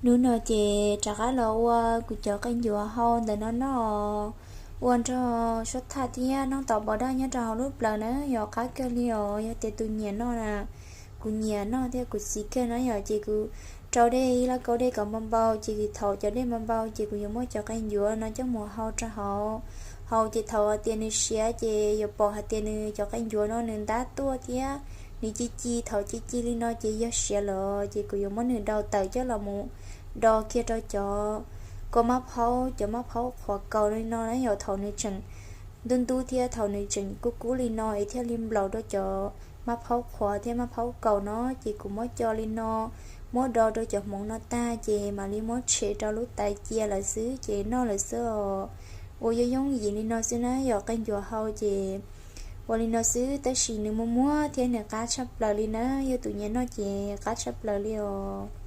Hnub no ces rov qab los ua kuv cov qe ncuav hau ntawm no noj, ua nrog suab thaj thiab noob tau pov daj nyob rau hauv lub plawv na, yog qab kawg li os. Yog tias tus nyiam noj na, kuv nyiam noj thiab kuv xis kawg na yom, ces kuv rau dej ib lauj kaub dej kom npau npau, ces kuv thaum cov dej npau npau ces kuv yuav muab cov qe ncuav no coj mus hau rau hauv. Hau ces thaum hais tias nws siav ces yuav pom hais tias nws cov qe ncuav no nws ntab tuaj thiab nws ci ci, thaum ci ci li no ces yog siav lawm, ces kuv yuav muab nws daus tawm coj los mus do kiag rau cov ko mab phaub, cov mab phaub qhuav kaus li no na yom. Thaum nws tseem ntub ntub thiab thaum nws tseem kub kub li no es thiaj li nplaum rau cov mab phaub qhuav thiab mab phaub kaus no, ces kuv muab co li no, muab do rau cov hmoov no tag ces mam li muab tshem rau lub tais cia lawm xwb ces noj lawm xwb os. Ua yooj yooj yim li no xwb na yom, qe ncuav hau ces ua li no xwb, tab sis nws muag muag thiab nws qab tshaj plaws li na, yog tus nyiam noj ces qab tshaj plaws li os.